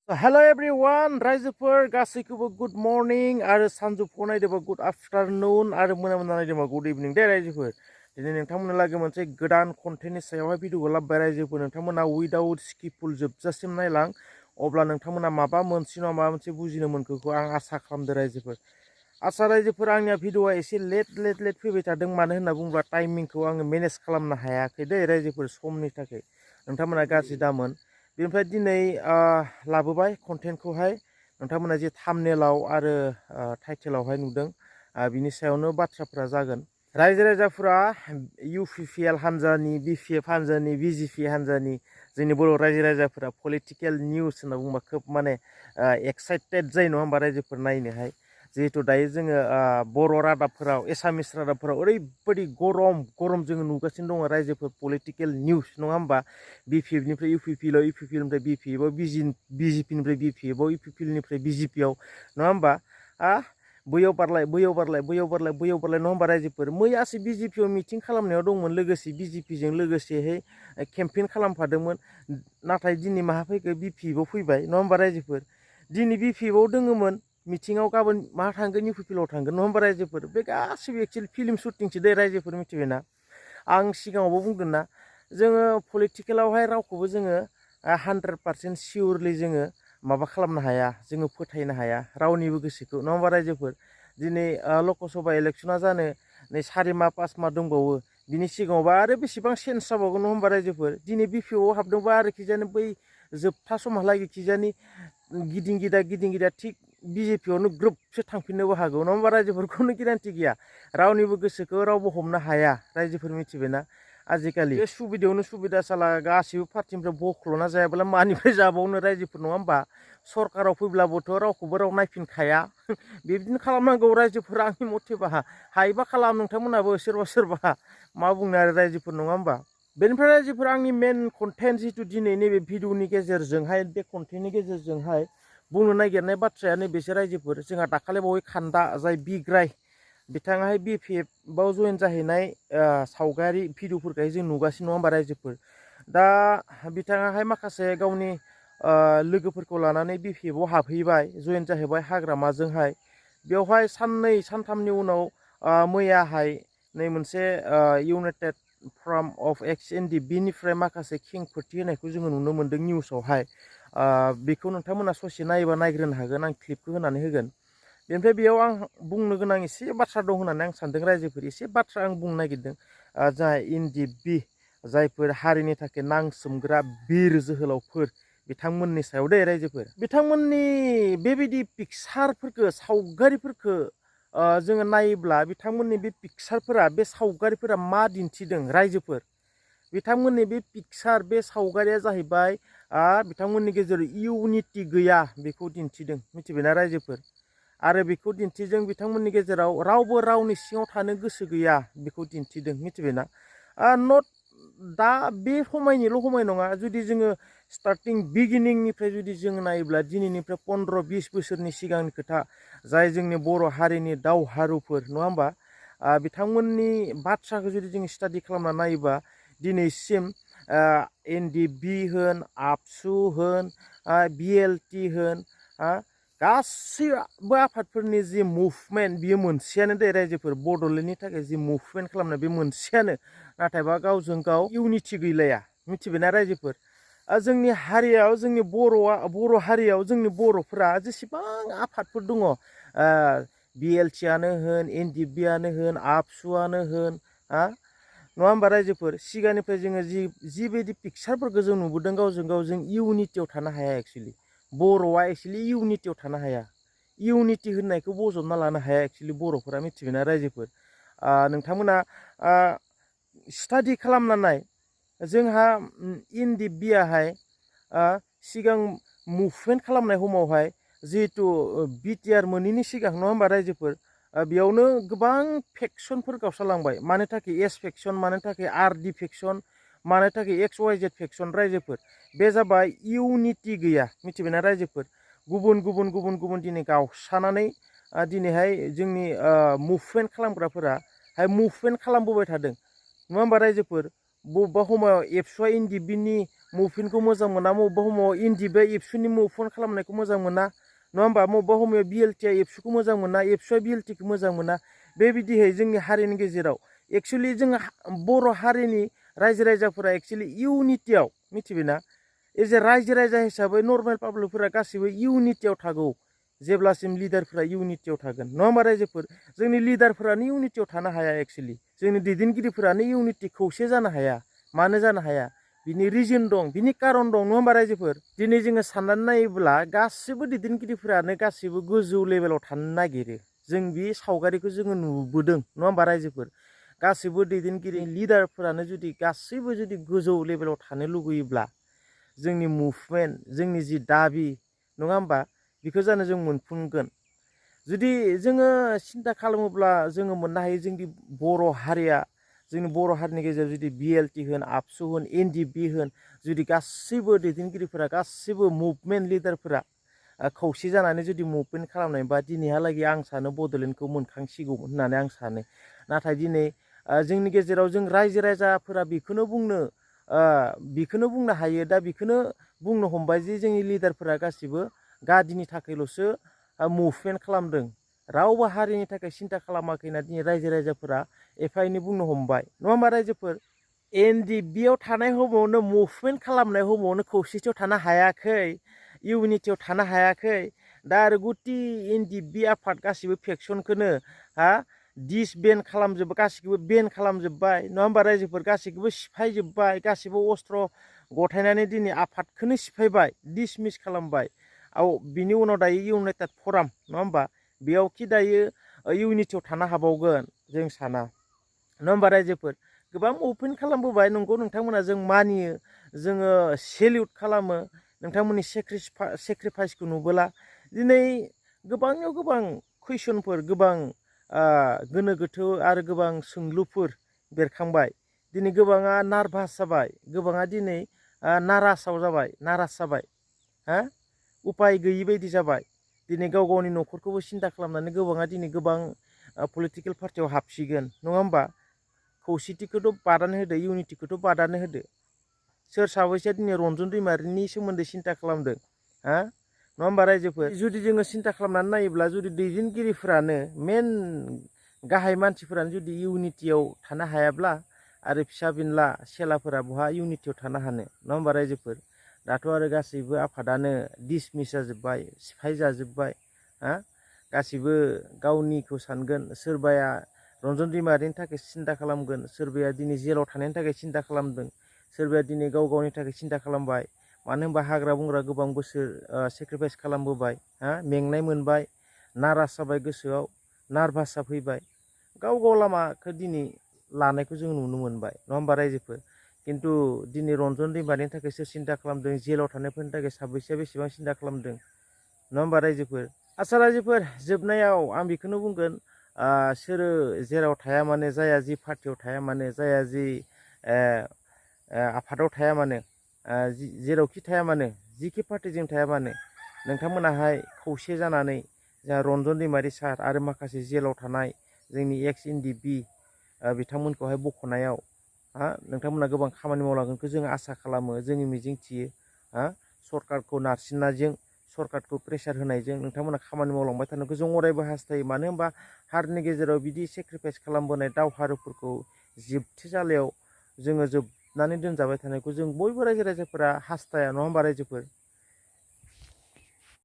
So hello everyone, रायजोफोर गासैखौबो good morning आरो सानजौफुआव नायदोंबा गुड आफ्टारनुन आरो मोना नायदोंबा गुड इभिनिं दे रायजोफोर। दिनै नोंथांमोननो लागै मोनसे गोदान कन्टेन्टनि सायावहाय भिडिअखौ लाबोबाय रायजोफोर। नोंथांमोना उइदाउट स्किपफुल जोबजासिम नायलां, अब्ला नोंथांमोना माबा मोनसे नङा माबा मोनसे बुजिनो मोनखोखौ आं आसा खालामदों रायजोफोर। आसा रायजोफोर, आंनिया भिडिअआ एसे लेट फैबाय थादों, मानो होनना बुङोब्ला टाइमिंखौ आङो मेनेज खालामनो हायाखै दे रायजोफोर, समनि थाखाय। नोंथांमोना गाज्रि दामोन। बेनिफ्राय दिनै लाबोबाय कन्टेन्टखौहाय नोंथांमोना जे थाम्बनेलाव आरो टाइटेलावहाय नुदों, बिनि सायावनो बाथ्राफोरा जागोन। रायजो राजाफोरा UPPL हान्जानि, BPF हान्जानि, BJP हान्जानि जोंनि बर' रायजो राजाफोरा पलिटिकेल निउस होनना बुंबा खोब माने एक्साइटेड जायो नङा होमबा रायजोफोर नायनोहाय। जिहेतु दायो जोङो बर' रादाबफोराव, एसामिस रादाबफोराव ओरैबायदि गरम जोङो नुगासिनो दङ रायजोफोर, पलिटिकेल निउस नङा होमबा। BPF-निफ्राय UPPL, UPPL-निफ्राय BPF-आव, BJP-निफ्राय BPF-आव, UPPL-निफ्राय BJP-आव नङा होमबा। बैयाव बारलाय नङा होमबा रायजोफोर। मैयासो BJP-आव मिटिं खालामनायाव दंमोन, लोगोसे BJP-जों लोगोसेहाय केम्पेइन खालामफादोंमोन। नाथाय दिनै माहा फैखो, BPF-आव फैबाय नङा होमबा रायजोफोर। दिनै BPF-आव दङमोन मिटिङाव, गाबोन माहा थांगोन, UPPL-आव थांगोन नङा होमबा रायजोफोर। बे गासिबो एक्चुअलि फिल्म शुटिंसो दे रायजोफोर, मिथिबायना। आं सिगाङावबो बुंदों ना, जोङो पलिटिकेलावहाय रावखौबो जोङो 100% सियरलि जोङो माबा खालामनो हाया, जोङो फोथायनो हाया रावनिबो गोसोखौ नङा होमबा रायजोफोर। दिनै लकसभा इलेक्सना जानो नै 4 माह 5 माह दंबावो, बिनि सिगाङावबा आरो बेसेबां चेन्ज जाबावगोन नङा होमबा रायजोफोर। दिनै BPF-आव हाबदोंबा आरो खिजानि बै जोबथा समहालागै खिजानि गिदिं गिदा थिग BJP-आवनो ग्रोबसो थांफिननोबो हागौ नङा होमबा रायजोफोर। खुनु गेरान्टि गैया, रावनिबो गोसोखौ रावबो हमनो हाया रायजोफोर, मिथिबायना। आजिखालि बे सुबिदायावनो सुबिदा साला गासिबो पार्टिनिफ्राय बख्ल'ना जायाब्ला मानिफ्राय जाबावनो रायजोफोर नङा होमबा। सरकाराव फैब्लाबोथ' रावखौबो राव नायफिनखाया, बिदिनो खालामनांगौ रायजोफोर आंनि मथेबा। हायोबा खालाम नोंथांमोनाबो सोरबा मा बुंनो आरो रायजोफोर नङा होमबा। बेनिफ्राय रायजोफोर, आंनि मेन कन्टेन्ट जितु दिनै नैबे भिडिअनि गेजेरजोंहाय, बे कन्टेन्टनि गेजेरजोंहाय बुंनो नागिरनाय बाथ्राया नैबेसो रायजोफोर। जोंहा दाखालि बावै खान्दा जाय बिग्राय, बिथाङाहाय BPF-आव जयेन जाहैनाय सावगारि भिडिअफोरखौहाय जों नुगासिनो नङा होमबा रायजोफोर। दा बिथाङाहाय माखासे गावनि लोगोफोरखौ लानानै BPF-आव हाबहैबाय, जयेन जाहैबाय हाग्रामाजोंहाय। बेवहाय साननै सानथामनि उनाव मैयाहाय नै मोनसे इउनाइटेड फ्रन्ट अफ एक्स NDP-निफ्राय माखासे खेंफोरथि होनायखौ जोङो नुनो मोन्दों निउसावहाय। बेखौ नोंथांमोना ससे नायोबा नायग्रोनो हागोन, आं क्लिपखौ होनानै होगोन। बेनिफ्राय बेयाव आं बुंनो गोनां एसे बाथ्रा दं होननानै आं सानदों रायजोफोर, एसे बाथ्रा आं बुंनो नागिरदों। जाय NDP, जायफोर हारिनि थाखाय नांसोमग्रा बिर जोहोलावफोर, बिथांमोननि सायाव दे रायजोफोर। बिथांमोननि बेबायदि पिक्सारफोरखौ, सावगारिफोरखौ जोङो नायोब्ला, बिथांमोननि बे पिक्सारफोरा, बे सावगारिफोरा मा दिन्थिदों रायजोफोर। बिथांमोननि बे पिक्सार, बे सावगारिया जाहैबाय बिथांमोननि गेजेराव इउनिटि गैया बेखौ दिन्थिदों, मिथिबायना रायजोफोर। आरो बेखौ दिन्थिदों बिथांमोननि गेजेराव रावबो रावनि सिङाव थानो गोसो गैया बेखौ दिन्थिदों, मिथिबायना। नट दा बे समायनिल' समाय नङा, जुदि जोङो स्टार्टिं बिगिनिंनिफ्राय जुदि जों नायोब्ला, दिनैनिफ्राय 15-20 बोसोरनि सिगांनि खोथा, जाय जोंनि बर' हारिनि दावहारुफोर नङा होमबा, बिथांमोननि बाथ्राखौ जुदि जों स्टाडि खालामना नायोबा, दिनैसिम NDP होन, आबसु होन, BLT होन, गासैबो आफादफोरनि जि मुभमेन्ट, बियो मोनसेयानो दे रायजोफोर। बड'लेण्डनि थाखाय जि मुभमेन्ट खालामनाय, बे मोनसेयानो। नाथायबा गावजों गाव इउनिटि गैलाया, मिथिबायना रायजोफोर। जोंनि हारियाव, जोंनि बर' हारियाव, जोंनि बर'फोरा जेसेबां आफादफोर दङ, BLT-आनो होन, NDP-आनो होन, आबसुआनो होन, नङा होमबा रायजोफोर। सिगांनिफ्राय जोङो जिबायदि पिक्सारफोरखौ जों नुबोदों, गावजों गाव जों इउनिटियाव थानो हाया एक्सुवेलि। बर'आ एक्सुवेलि इउनिटियाव थानो हाया, इउनिटि होननायखौ बजबना लानो हाया एक्सुवेलि बर'फोरा, मिथिबायना रायजोफोर। नोंथांमोना स्टाडि खालामना नाय, जोंहा NDP-आहाय सिगां मुभमेन्ट खालामनाय समावहाय, जिहेतु BTR मोनैनि सिगां नङा होमबा रायजोफोर, बेयावनो गोबां फेक्सनफोर गावस्रालांबाय। मानो थाखाय S फेक्सन, मानो थाखाय RD फेक्सन, मानो थाखाय XYZ फेक्सन रायजोफोर। बे जाबाय इउनिटि गैया, मिथिबायना रायजोफोर। गुबुन दिनै गावस्रानानै दिनैहाय जोंनि मुभमेन्ट खालामग्राफोरा मुभमेन्ट खालामबोबाय थादों नङा होमबा रायजोफोर। बबेबा समाव एबसुआ NDP-नि मुभमेन्टखौ मोजां मोना मबेबा समाव इन्डिबा एबसुनि मुभमेन्ट खालामनायखौ मोजां मोना नङा होमबा मबेबा समाव बिएलटिआ एबसुखौ मोजां मोना एबसुआ बिएलटिखौ मोजां मोना बेबायदिहै जोंनि हारिनि गेजेराव एक्चुअलि जों बर' हारिनि रायजो राजाफोरा एक्चुअलि इउनिटियाव मिथिबायना एज ए रायजो राजा हिसाबै नर्मेल पाब्लिकफोरा गासिबो इउनिटियाव थागौ जेब्लासिम लिडारफोरा इउनिटियाव थागोन नङा होमबा रायजोफोर जोंनि लिडारफोरानो इउनिटियाव थानो हाया एक्चुअलि जोंनि दैदेनगिरिफोरानो इउनिटि खौसे जानो हाया मानो जानो हाया बिनि रिजन दं बिनि कारन दं नङा होमबा रायजोफोर दिनै जोङो साननानै नायोब्ला गासिबो दैदेनगिरिफोरानो गासिबो गोजौ लेभेलाव थानो नागिरो जों बे सावगारिखौ जोङो नुबोदों नङा होमबा रायजोफोर गासिबो दैदेनगिरि लिडारफोरानो जुदि गासैबो जुदि गोजौ लेभेलाव थानो लुगैयोब्ला जोंनि मुभमेन्ट जोंनि जि दाबि नङा होमबा बेखौ जानो जों मोनफुंगोन जुदि जोङो सिन्था खालामोब्ला जोङो मोननो हायो जोंनि बर' हारिया जोंनि बर' हारिनि गेजेराव जुदि बिएलटि होन आबसु होन एनडिबि होन जुदि गासैबो दैदेनगिरिफोरा गासैबो मुभमेन्ट लिडारफोरा खौसे जानानै जुदि मुभमेन्ट खालामनायबा दिनैहालागै आं सानो बड'लेण्डखौ मोनखांसिगौमोन होननानै आं सानो नाथाय दिनै जोंनि गेजेराव जों रायजो राजाफोरा बेखौनो बुंनो हायो दा बेखौनो बुंनो हमबाय जे जोंनि लिडारफोरा गासिबो गादिनि थाखायल'सो मुभमेन्ट खालामदों रावबो हारिनि थाखाय सिन्था खालामाखै होनना दिनै रायजो राजाफोरा एफा एनै बुंनो हमबाय नङा होमबा रायजोफोर एनडिबियाव थानाय समावनो मुभमेन्ट खालामनाय समावनो खौसेथियाव थानो हायाखै इउनिटियाव थानो हायाखै दा आरो गुति एनडिबि आफाद गासिबो फेक्सनखौनो डिसबेन खालामजोब्बाय गासिखौबो बेन खालामजोब्बाय नङा होमबा रायजोफोर गासिखौबो सिफायजोब्बाय गासिबो अस्त्र गथायनानै दिनै आफादखौनो सिफायबाय डिसमिस खालामबाय बिनि उनाव दायो इउनाइटेड फराम नङा होमबा बेयाव कि दायो इउनिटियाव थानो हाबावगोन जों साना नङा होमबा रायजोफोर गोबां मुभमेन्ट खालामबोबाय नंगौ नोंथांमोना जों मानियो जोङो सेलिउट खालामो नोंथांमोननि सेक्रिफाइसखौ नुबोला दिनै गोबांयाव गोबां कुइसनफोर गोबां गोनो गोथो आरो गोबां सोंलुफोर बेरखांबाय दिनै गोबाङा नार्भास जाबाय गोबाङा दिनै नाराज जाबाय उपाय गैयि बायदि जाबाय दिनै गाव गावनि न'खरखौबो सिन्था खालामनानै गोबाङा दिनै गोबां पलिटिकेल पार्टियाव हाबसिगोन नङा होमबा खौसेथिखौथ' बादानो होदो इउनिटिखौथ' बादानो होदो सोर साबैसेया दिनै रन्जन दैमारिनि सोमोन्दै सिन्था खालामदों नङा होमबा रायजोफोर जुदि जोङो सिन्था खालामनानै नायोब्ला जुदि दैदेनगिरिफोरानो मेन गाहाय मानसिफोरानो जुदि इउनिटियाव थानो हायाब्ला आरो फिसा बिनला सेलाफोरा बहा इउनिटियाव थानो हानो नङा होमबा रायजोफोर दाथ' आरो गासैबो आफादानो डिसमिस जाजोब्बाय सिफाय जाजोब्बाय गासिबो गावनिखौ सानगोन सोरबाया रन्जन दैमारिनि थाखाय सिन्था खालामगोन सोरबाया दिनै जेलाव थानायनि थाखाय सिन्था खालामदों सोरबाया दिनै गाव गावनि थाखाय सिन्था खालामबाय मानो होनबा हाग्रा बंग्रा गोबां बोसोर सेक्रिफाइस खालामबोबाय मेंनाय मोनबाय नाराज जाबाय गोसोआव नार्भास जाफैबाय गाव गाव लामाखौ दिनै लानायखौ जों नुनो मोनबाय नङा होमबा रायजोफोर खिन्थु दिनै रन्जन दैमारिनि थाखाय सोर सिन्था खालामदों जेलाव थानायफोरनि थाखाय साबैसेया बेसेबां सिन्था खालामदों नङा होमबा रायजोफोर आच्चा रायजोफोर जोबनायाव आं बेखौनो बुंगोन सोरो जेराव थाया मानो जाया जि पार्टियाव थाया मानो जाया जि आफादाव थाया मानो जेरावखि थाया मानो जिखि पार्टिजों थाया मानो नोंथांमोनाहाय खौसे जानानै जोंहा रन्जन दैमारि सार आरो माखासे जेलाव थानाय जोंनि एक्स एनडिबि बिथांमोनखौहाय बख'नायाव नोंथांमोना गोबां खामानि मावलांगोनखौ जों आसा खालामो जोंनि मिजिं थियो सरकारखौ नारसिननायजों सरकारखौ प्रेसार होनायजों नोंथांमोना खामानि मावलांबाय थानायखौ जों अरायबो हास्थायो मानो होनबा हारिनि गेजेराव बिदि सेक्रिफाइस खालामबोनाय दावहारुफोरखौ जोबथेसालियाव जोङो जोबनानै दोनजाबाय थानायखौ जों बयबो रायजो राजाफोरा हास्थाया नङा होमबा रायजोफोर